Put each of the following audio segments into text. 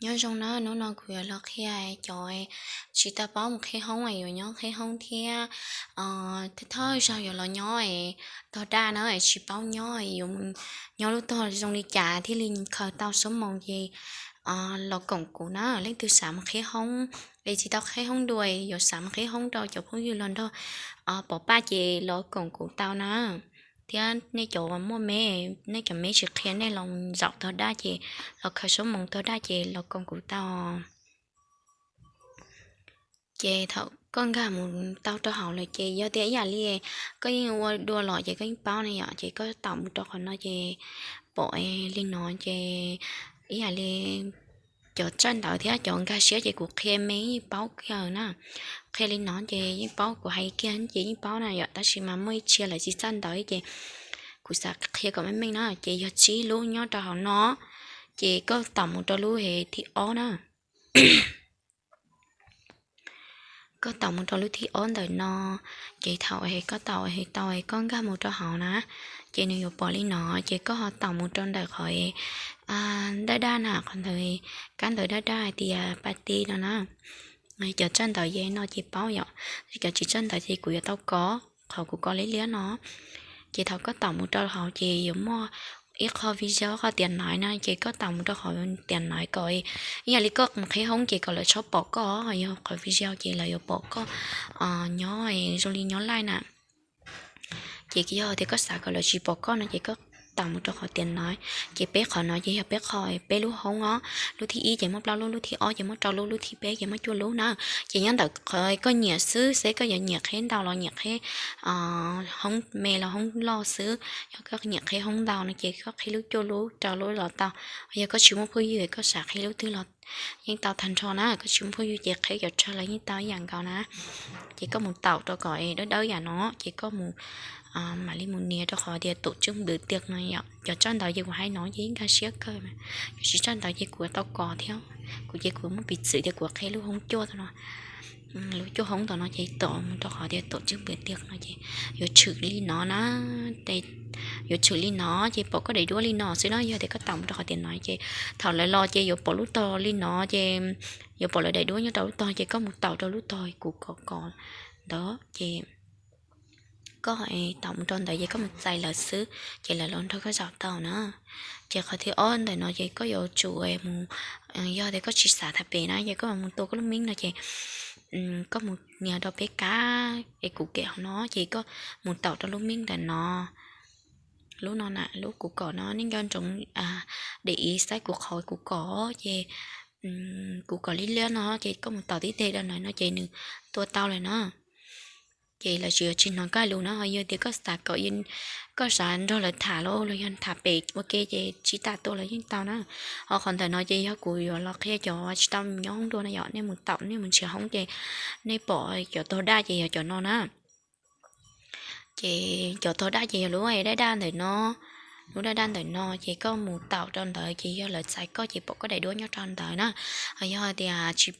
Nyob zoo na, hnub no kuv yuav los qhia cov tsis tau paub mus qhib hoob es yuav nyob qhib hoob thiab thawj zaug yuav los nyob es tog daj na es tsis paub nyob es yuav mus nyob lub tog zoo li cas thiaj li khaws tau xuab moos ces los koom kuv na. Leej twg xav mus qhib hoob es tsis tau qhib hoob dua es yuav xav mus qhib hoob rau cov phooj ywg los nrog pov paj ces los koom kuv tau na. Thiab nej cov muaj me, nej cov me tsis qhia nej los zaum tog daj ces los khaws xuab moos tog daj ces los koom kuv tau. Ces thaum koj nkag mus tau rau hauv lawm ces yog tias ib yam li koj yeej ua dua los ces koj yeej paub ne yom, ces koj taum mus rau qhov no ces pom li no ces ib yam li cov txawj ntawv thiab cov nkag siab ces kuv qhia me yeej paub kawg na. Qhia li no ces yeej paub, kuv hais kiag ces yeej paub na yom, tab sis mas muaj ib txhia lawv tsis txawj ntawv ces kuv xav qhia kom meej meej na. Ces yog tsib lub nyob rau hauv no, ces koj taum mus rau lub thib ob na. Koj taum mus rau lub thib ob ntawm no, ces thaum koj taum tau koj nkag mus rau hauv na, ces nws yuav pom li no, ces koj ho taum mus rau ntawm qhov daj daj na, qhov ntawd kab ntawv daj daj hais tias pa ti no na. Cov txawj ntawv yeej no ces paub yom, cov tsis txawj ntawv ces kuv yuav tau kov qhov kuv kov liab liab no. Ces thaum koj taum mus rau hauv ces yuav muaj ib qho video qhov tiam naiv na, ces koj taum mus rau qhov tiam naiv kom ib yam li koj mus qhib hoob ces kom lawv txhob pom koj, yog qhov video ces lawv yuav pom koj nyob zoo li nyob live na. Ces yog tias koj xav kom lawv tsis pom koj no ces koj taum mus rau qhov tiam naiv. Ces peb qhov no ces yog peb qho, peb lub hoob os. Lub thib ib ces muaj plaub lub, lub thib ob ces muaj rau lub, lub thib peb ces muaj cuaj lub na. Ces nyob ntawm qhov koj nyiam xwb, seb koj yuav nyiam qhib ntau los nyiam qhib hoob me los hoob loj xwb. Yog koj nyiam qhib hoob ntau no ces koj qhib lub cuaj lub rau lub los tau. Yog koj tsis muaj phooj ywg koj xav qhib lub twg los yeej tau tag nrho na, koj tsis muaj phooj ywg ces qhib cov tsawg los yeej tau ib yam nkaus na. Ces koj mus taum rau kom dawb dawb yam no, ces koj mus mam li mus nias rau qhov tias tổ chức bữa tiệc no yom. Cov txawj ntawv ces kuv hais no ces yeej nkag siab kawg, cov tsis txawj ntawv ces kuv tau kos thiab. Kuv ces kuv muaj piv txwv tias kuv qhib lub hoob cuaj no, lub cuaj hoob ntawm no ces taum mus rau qhov tias tổ chức bữa tiệc no ces yuav tshwm li no na. Yuav tshwm li no ces pom koj daim duab li no xwb na. Yog tias koj taum mus rau qhov tiam no ces thaum lawv los ces yuav pom lub tog li no ces yuav pom lawv daim duab nyob rau lub tog ces koj mus taum rau lub tog kuv kom kos ntawd ces koj taum mus rau ntawd ces koj mus txais lawv xwb ces lawv los nrog koj zaum tau na. Ces qhov thib ob ntawm no ces koj yuav tsum mus, yog tias koj tsis xav tham pem na ces koj mus tua koj lub mib no ces koj mus nias rau peb kab es kuv kem hauv no ces koj mus taum rau lub mib ntawm no. Lub no na, lub kuv kom no nej nco ntsoov để ý saib kuv qhov kuv kom ces kuv kom liab liab no ces koj mus taum tib teg rau ntawm no ces nws tua tau lawm na. Ces lawv tsis, tsis hnov koj lus na, ho yog tias koj xav kom, koj xav nrog lawv tham los los yog tham pem ua ke ces tsis tas tua los yeej tau na. Ho qhov ntawm no ces yog kuv yuav los qhia cov tsis tau nyob hoob dua na yom, nej mus taum nej mus nrhiav hoob ces nej pom cov tog daj ces yog cov no na. Ces cov tog daj ces yog lub daj daj ntawm no, lub daj daj ntawm no ces koj mus taum rau ntawd ces yog lawv txais koj ces pom koj daim duab nyob rau ntawd na. Ho yog tias lawv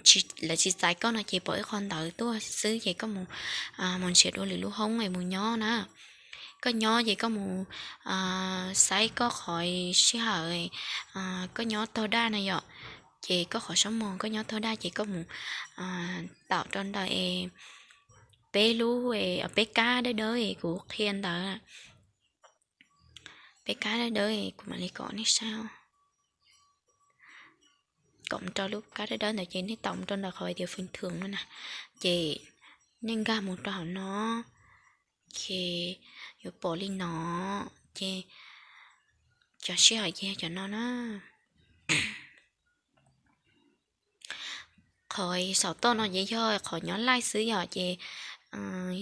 tsis txais koj no ces pom ib qho ntawd tuaj xwb ces koj mus, mus nrhiav dua lwm lub hoob es mus nyob na. Koj nyob ces koj mus saib koj qhov sij hawm, koj nyob tog daj na yom, ces koj qhov xuab moos koj nyob tog daj ces koj mus taum rau ntawm peb lub, peb kab dawb dawb kuv qhia ntawd. Peb kab dawb dawb kuv mam li kom nej saib. Kom mus rau lub kab dawb dawb ntawd ces nej taum mus rau ntawm qhov tias phần thưởng no na, ces nej nkag mus rau hauv no, ces yuav pom li no, ces cov sij hawm ces yog cov no na. Qhov saum toj no ces yog qhov nyob live xwb yom, ces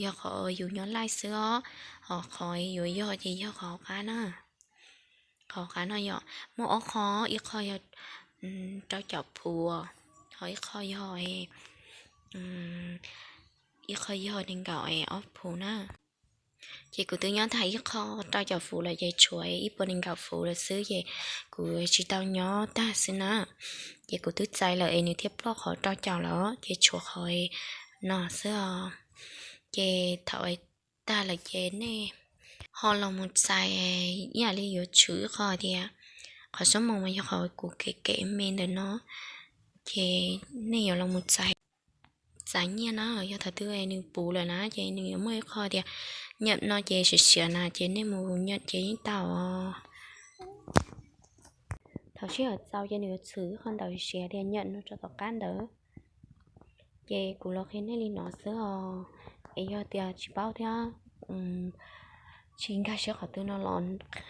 yog qhov yus nyob live xwb os. Ho qhov yuav yog ces yog qhov qab na. Qhov qab no yom, muaj ob qho, ib qho yog rau caum phuv, ho ib qho yog, ib qho yog nees nkaum ob phuv na. Ces kuv twb nyob tag ib qho rau caum phuv lawm ces tshuav ib puas nees nkaum phuv lawm xwb ces kuv tsis tau nyob tag xwb na. Ces kuv twb txais lawm es nws thiaj ploj qhov rau caum lawm ces tshuav qhov no xwb os. Ces thaum tag lawm ces nej ho los mus txais ib yam li yuav tshwm ib qho tias Qhov xab moos mas yog qhov kuv kev kev me ntawm no, ces nej yuav los mus txais nyiaj na. Yog thaum twg nws puv lawm na ces nws yuav muaj ib qho tias nyiaj no ces siav siav na ces nej mus nyiaj ces yeej tau. Thaum sij hawm txaus ces nws yuav txhwm ib qho ntawv siav tias nyiaj no rau tom qab ntawd. Ces kuv los qhia nej li no xwb os. Es yog tias tsis paub thiab tsis nkag siab qhov twg no los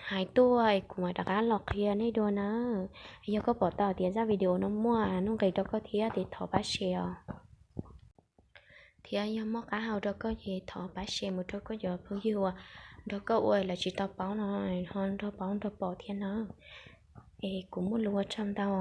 hais tuaj es kuv mam rov qab los qhia nej dua na. Yog koj pom tau tias zaj video no muaj nuj nqis rau koj thiab ces thov pab share os. Thiab yog muaj qab hau rau koj ces thov pab share mus rau koj cov phooj ywg uas nrog koj ua lawv tsis tau paub no ho nrog paub nrog pom thiab na. Es kuv muaj lus ua tsaug ntau.